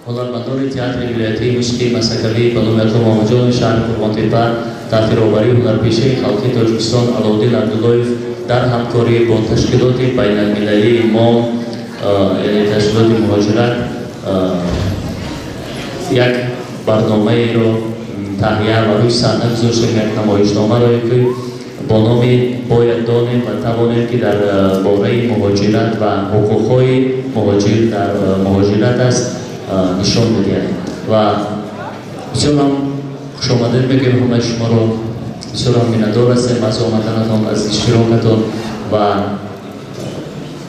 Ҳунармандони театри вилоятии мусиқии масакавӣ ба номи Ато Муҳаммадҷонови шаҳри Қурғонтеппа таҳти роҳбарии ҳунарпешаи халқии Тоҷикистон Аловуддин Абдуллоев дар ҳамкорӣ бо ташкилоти байналмилалии мо, яъне ташкилоти муҳоҷират, як барномаеро таҳия ва рӯи саҳна гузоштем, як намоишномаро, ки бо номи «Бояд донем ва тавонем», ки дар бораи муҳоҷират ва ҳуқуқҳои муҳоҷир дар муҳоҷират аст, нишон медиҳад. Ва бисёрам хушомадед мегӯем ҳамаи шуморо, бисёрам миннатдор ҳастем аз омаданатон, аз иштирокатон. Ва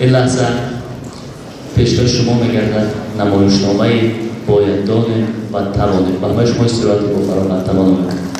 ин лаҳза пешкаши шумо мегардад намоишномаи «Бояд донем ва тавонем». Ба ҳамаи шумо истироҳати бофароғат таманно мекунем.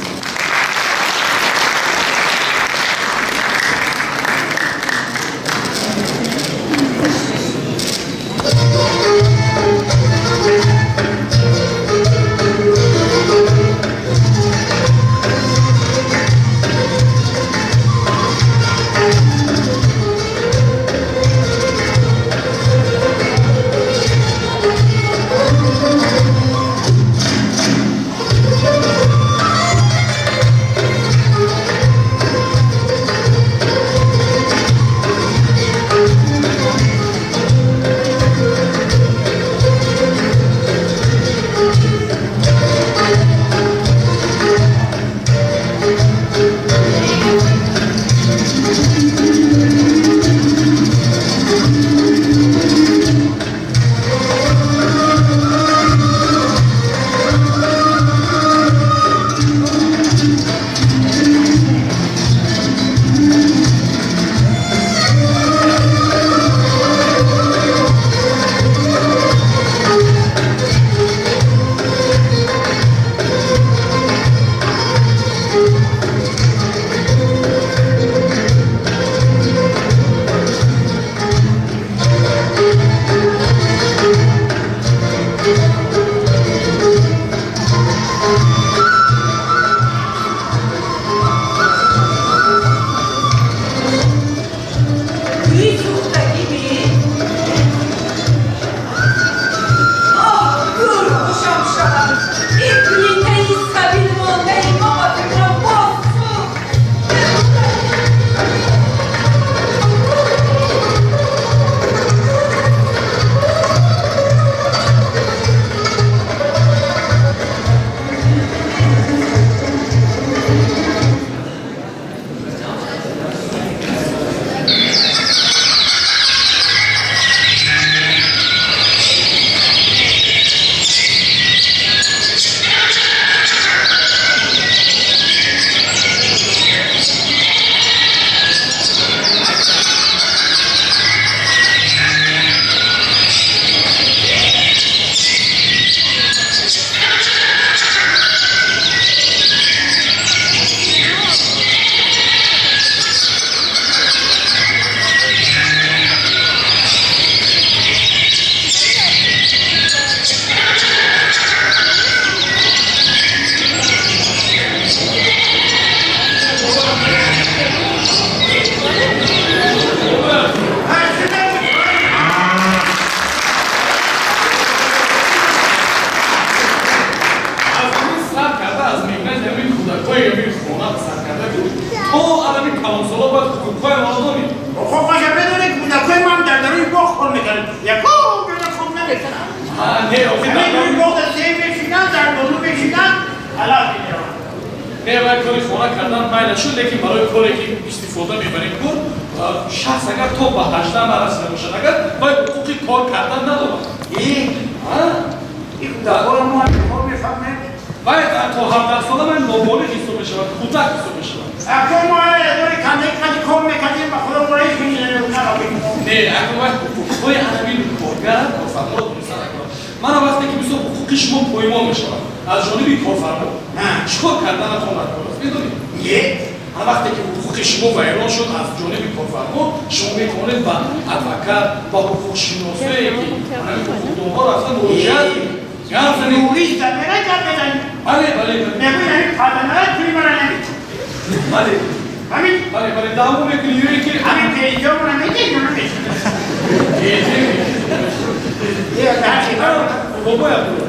Бобои Абдулло,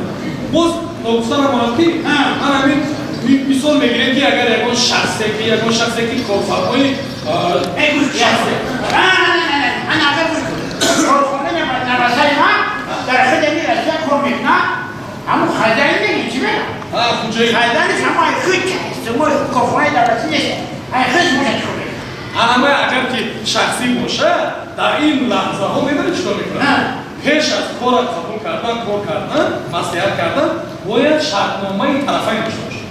боз ногуфта намонад, ки ман ҳамин мисол мегирем, ки агар ягон шахсе ки корфармои шахсе Ана, агар гӯш кун. Корхона навасаи ман дар худ ами Россия кор мекунад, ҳамун хозяин меги, чӣ мега? Хуҷаи. Хозяинаш ҳамо ай худ мо корхонаи давлатӣ нест, ай худ бошад, чӣ кор мекунад? Ама агар ки шахсӣ бошад, дар ин лаҳзаҳо медонӣ чӣ кор мекунад? Пеш аз кора қабул кардан, кор кардан, маслиҳат кардан, бояд шартномаи тарафайн дошта бошад.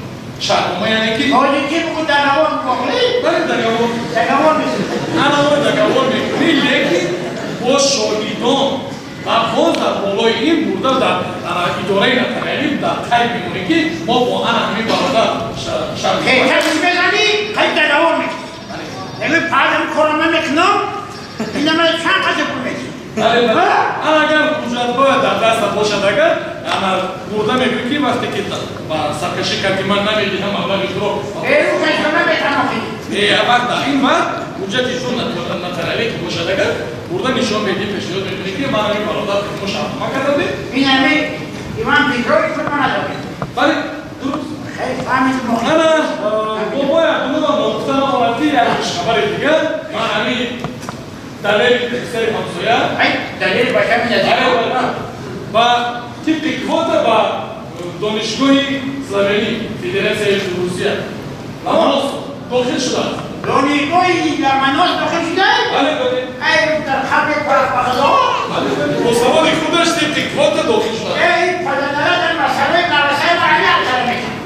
Шартнома, яъне ки Тоҷикӣ бугу, договор муқоқлӣ. Бале, договор. Договор мисл. Анаво договор мекунӣ, лекин бо шоҳидон ва боз дар болои ин бурда дар идораи нотариалӣ дар қайд мемонӣ, ки мо бо ана ҳамин бародар шартнома Печать мезанӣ, қайд договор мекунӣ. Мегӯи, баъдам корро ман мекунам, инама чанд қадр пул медиҳӣ? Бале, бале. Ана, агар ҳуҷҷатҳоя дар дастат бошад, агар ана бурда мегӯӣ, ки вақте ки ба саркашӣ кард, ки ман намедиҳам маблағи худро. Берун кашо наметавонам. Вақт дар ин вақт ҳуҷҷати чун нотариалӣ ки бошад, агар бурда нишон медиҳӣ, пешниҳод мекунӣ, ки ман ҳамин бародар мо шартнома кардем. Ин ҳами Иван Петрович пул ман надорад. Бале, дуруст. Хеле фаҳмидем. Ана, бобои Абдулло, ногуфта намонад, ки як хабари дигар: ман ҳамин Далери, писари ҳамсоя. Ай, Далери бача Бале, мезад. бале. Ба тибқи квота ба донишгоҳи славянӣ Федератсияи Русия Ломоносов дохил шудааст. Донишгоҳи Ломонос дохил шуда? Бале, бале. Ай, дар қабри Худо. Бале, бале, бо саволи худаш тибқи квота дохил шудааст. Эй, падарара, дар масъалаи навасаи маҳалли алтара мекунад.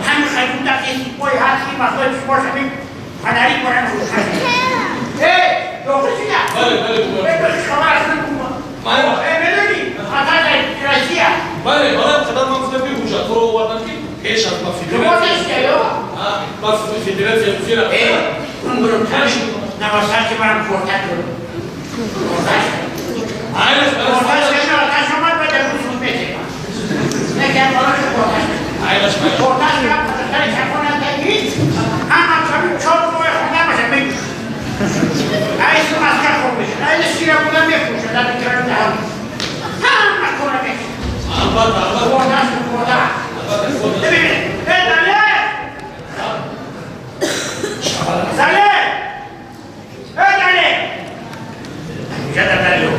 Ҳамин хадум дафъи сипои ҳаст, ки махлои шумо ҳамин фонари коран худ. Эй, дохил шуда? Бале, бале. Эй, хабар аслан Ман Эй, медонӣ, хатар дар Россия. Бале, бале, қадар ман гуфтам, ки ҳуҷҷатҳоро овардам, ки пеш аз ба федератсия Квота шуда ё? Ба Федератсия Русия Эй, рафта. он бурум наваса ки манам квота дорам. Айлаш. Квота шуда, оташ омад, ба дар суд метекам. Некам боло ки квота шуда. Айлаш. Квота шуда, пасатари чапона таги, ҳама ками 4 моҳ хона баша мегӯш. Ай су маска хоб мешад, ай сира буда мефурӯшад, дар кирани даҳам. Ҳама кора мекунад. Албатта, албатта. Квота шуд, квота. Албатта, квота. Бибин, эй, Далер! Далер! Эй, Далер! Куҷа дар Далер?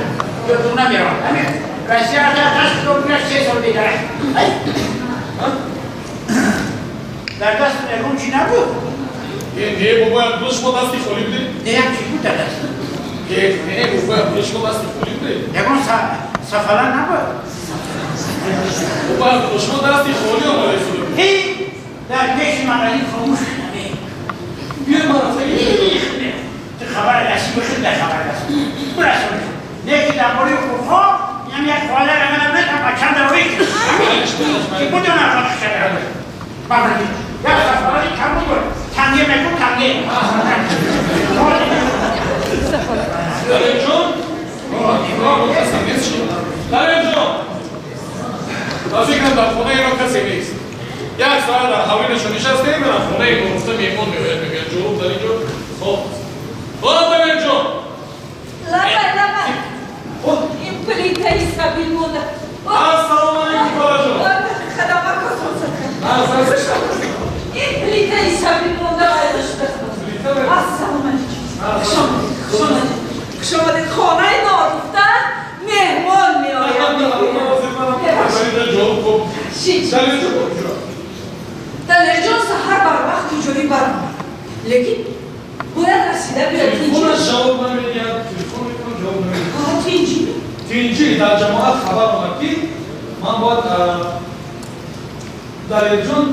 Ё ту намерам. Ҳамин Россия дар даст ду 3 сол дигар. Ай! Дар даст ягон чӣ набуд? Не, бобои Абдулло, шумо дасти холӣ будед. Не, як чӣ буд дар даст. Не, не, бобои Абдулло, шумо дасти холӣ будед. Ягон сафара набуд. Бобои Абдулло, шумо дасти холӣ омада истодед. Ҳей, дар пеши магазин хомӯш шуда. Биёед, ман рафта. Ту хабар насиби худ дар хабар насиб. Бирасон. Не ки дар бораи ҳуқуқҳо ям як хола рамана метам ба чанд роҳӣ. Ки будона худаш. Бабри. Як сафари кам буд. Танге мекун, танге. Далерҷон, касе нест шуд. Далерҷон, ба фикрам, дар хонаи ино касе нест. Як соат дар ҳавлинашон нишастем, дар хонаи гуфта меҳмон меояд, мегӯяд, ҷуруб дар инҷо. Хоб, хоб, Далерҷон. Лабай, лабай. Ин плитаи сабил монда. Ассалому алайкум, холаҷон. Ин плитаи сабил монда вайда шуда. Ассалому алайкум. Хуш омадед, хуш омадед. Хуш омадед. Хонаи ногуфта меҳмон меояд. Шич. Далерҷон саҳар барвақт куҷоӣ баромад. Лекин бояд расида биёд. Телефонаш ҷавоб намедиҳад, телефон мекунам, ҷавоб намедиҳад. Ҳа, тинҷӣ. Тинҷӣ. Дар ҷамоат хабар омад, ки ман бояд Далерҷон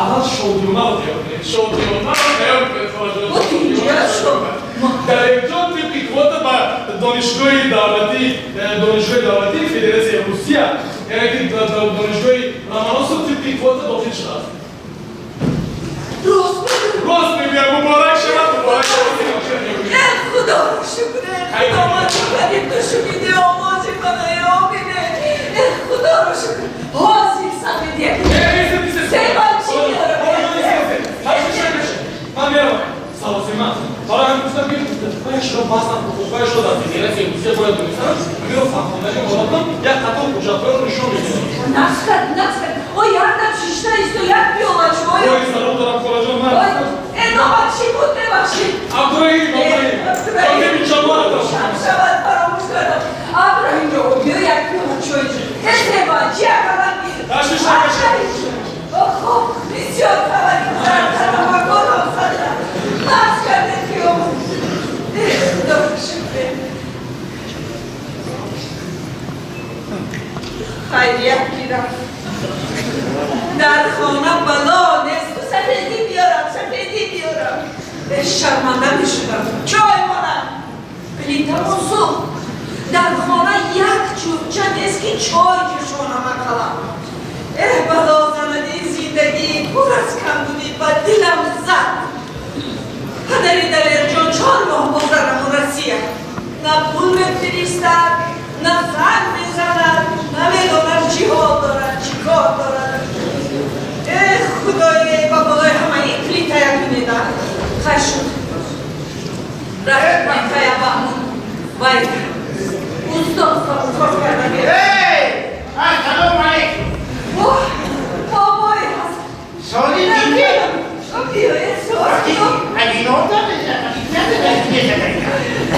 аввал шодиёнаро тайёр кунед, шодиёнаро тайёр кунед, холаҷон. Бо тинҷия шуд. Далерҷон тибқи квота ба донишгоҳи давлатии Федератсияи Русия, яъне ки донишгоҳи Ломоносов, тибқи квота дохил шудааст. Рост мегӯӣ? Рост мегӯям. Муборак шавад, муборак шавад. Э, Худо шукр, Худо, ман ту шуниде овози мана, омине. Э, Худоро шукр. Ҳозир сабидия. Се бачи. Ман меравам. Савосима. Барои ҳамин гуфтам, ки ҳуқуқҳояшро, баъзан ҳуқуқҳояшро дар Федератсияи Русия бояд донистан. Ҳаминро фаҳмондани ҳолатам, як қатор ҳуҷҷатҳоро нишон медиҳам. Нағз кард, нағз кард. Ой, якдам шишта исто, як пиёла чой. Ой, салом дорам, холаҷон, ман Ой, номат чӣ буд, мебахшид? Абдураҳим, Абдураҳим, соҳиби ҷамоатам. Шаб шавад, фаромӯш кардам. Абдураҳим ҷо, биё, як пиёла чой. Эсеба, чи акалан гир. Ташвиш накашед. Хоб, бисёр хабари тамаккорам зада. Нағз кардед, ки омад. Худо шукр. Хайрият ки рафт. Дар хона бало несту, сафедӣ биёрам, сафедӣ биёрам. Шарманда мешудам. Чой монам. Плитамон сӯхт. Дар хона як чӯбча нест, ки чой ҷӯшонам ақалам. Эҳ, бало занад ин зиндагӣ пур аз камбудӣ, ба дилам зад. Падари Далерҷон 4 моҳ боз дар ҳамон Россия. На пул мефиристад, на занг мезанад, намедонам чӣ ҳол дорад, чӣ кор дорад. Эҳ, худое, ба болои ҳама ин плитая кунеда. Хай, шуд. Рафт плитая ба ҳамун вай устод кор карда гирифт. Эй, ассалому алайкум. Оҳ, бобои ҳаст. Соли дидӣ? Биёед, соли. Аз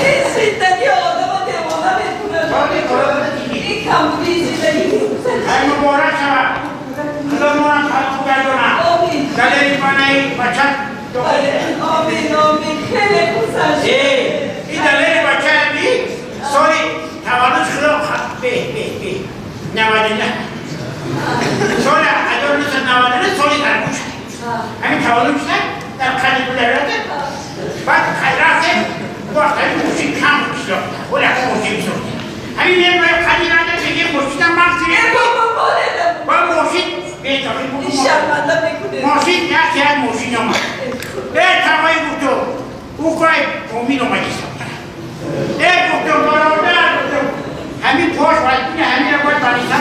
Ин зиндагӣ одама девона мекунад. Соли корона дидӣ? Ин камбудии зиндагӣ. Ай, муборак шавад. Худо моро халқу гардонад. Омин. Далери манаи бача. Бале, омин, омин. Хеле хурсанд Э, шудам. ин далери бача би соли таваллуд худо бе бе бе 99, соли 1999, соли тарбуш ҳамин таваллуд шуда, дар қади гуларата. Баъд рафтем, вақт ҳамин мошин кам кишлоқта, ола мошин бисохта. Ҳамин мебояд қади рада меге мошинам Э, мағзире бобо, боледам. ва мошин бетоқи. Шарманда мекунед. Мошин як мошин омад. Э, тавай, гуфту, ӯ кай помин омади сохта. Э, гуфту, бародар, гуфту, ҳамин пош валкини ҳамина бояд бариса.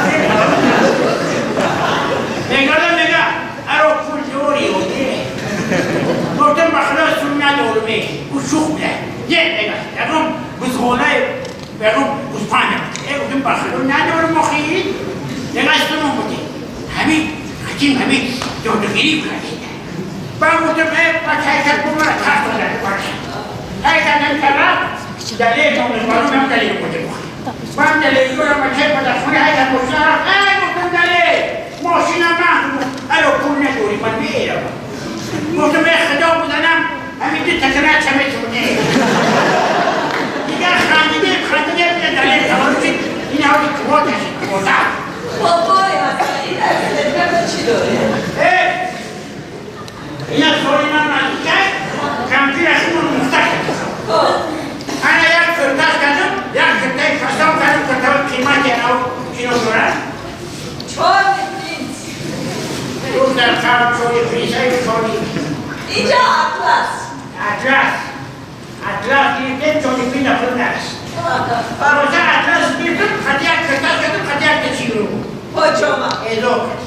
Мегада, мега, аро пул дори оде? Гуфтам, ба худо сум надорме. Ӯ шух буда. Не, мега, ягон бузғолаи, ягон гӯспанда. Э, гуфтам, ба худо надорум охи. Мега, сумон буди. Ҳамин ҳаким ҳамин додугирӣ кардед. Баъд гуфтам, э, бачаи кас бумара тарс дода бача. Ай, кардам кара, далел номезбарон далел будем. Ман далел гӯям, бачаи падархона ай дар мошина рафт. Ай, гуфтам, далел, мошина ман. Аро пул надорӣ, ман меравам. Гуфтам, э, худо бузанам, ҳамин ду такра чаметоне. Дигар хандидем, хандидем, далел таваллуд шуд. Ин ҳоли квота шуд, квота. Бобои ҳасан, ин аксилетка чӣ доред? Э, ина соли ман наздика кампир худро муфта кард. Хоб. Ана як кирташ кардам, як киртаи фасон кардам, киртаи қимати анав кино дорад. Чорный принц. Ӯ дар қабр чори принсаи чори. Инҷа атлас. Атлас. Атлас гирифтем, чори принс пул наст. Фароса атлас гирифтем, хати як кирташ кардам, хати як чиро. Поҷома. Эзо кард.